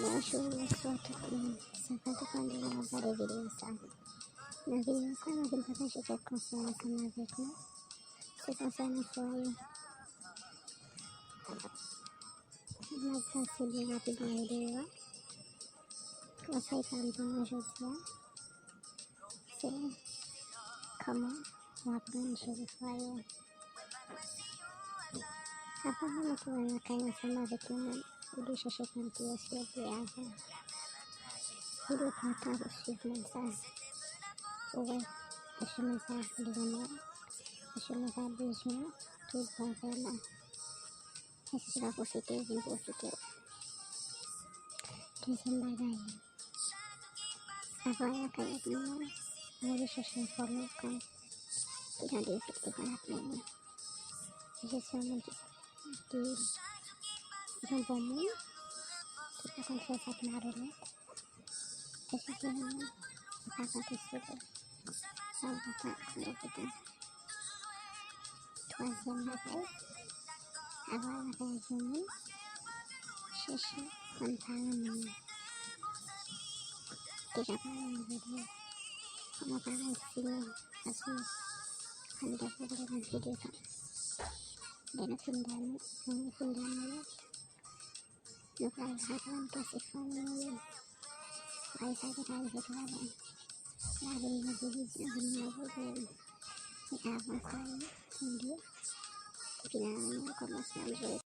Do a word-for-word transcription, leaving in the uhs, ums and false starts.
Bonjou, bonswa tout moun. Sa fè tout moun deja ap gade videyo sa. Nan videyo sa, mwen vin pataje kèk konsèy ansanm avèk nou. Se konsèy nan fwaye. M ap pase byen rapidman videyo a. Konsèy pa m pou nou jodi a, se kòman w ap rann jere fwaye w. Avan w antre nan kay ansanm avèk yon moun, ou dwe chèche konn kiyès ou ye avan. Ou dwe pran tan pou swiv moun sa. Pou wè, èske moun sa li renmen w? Èske moun sa bezwen w tout bon vrèman? Èske l ap pwofite, vin pwofite w? Dezyèm bagay, avan w antre nan kay ak moun nan, ou dwe chèche enfòme w kont ki jan de efektif w ap mennen. Èske se yon moun ki, ki, ki yon bon moun, ki pa konn fè sa ki malonèt? Èske se yon moun ki pa konte sou ou? Sa w pa konn okipe. Twazyèm bagay, avan w antre ak yon moun, chèche konn paran moun nan. Deja paran moun yo, kòman paran yo fini, paske ann gen pwoblèm antre de tan. Lè nou fin damou, lè nou fin damou yo, nou pral aprann kiyès fanmi nou ye. Fwaye sa gentan rive twa bon. Lavi vin divizyon, vin nan pwoblèm. Men avan sa, nou de, epi nan yon kòmansman, nou jere.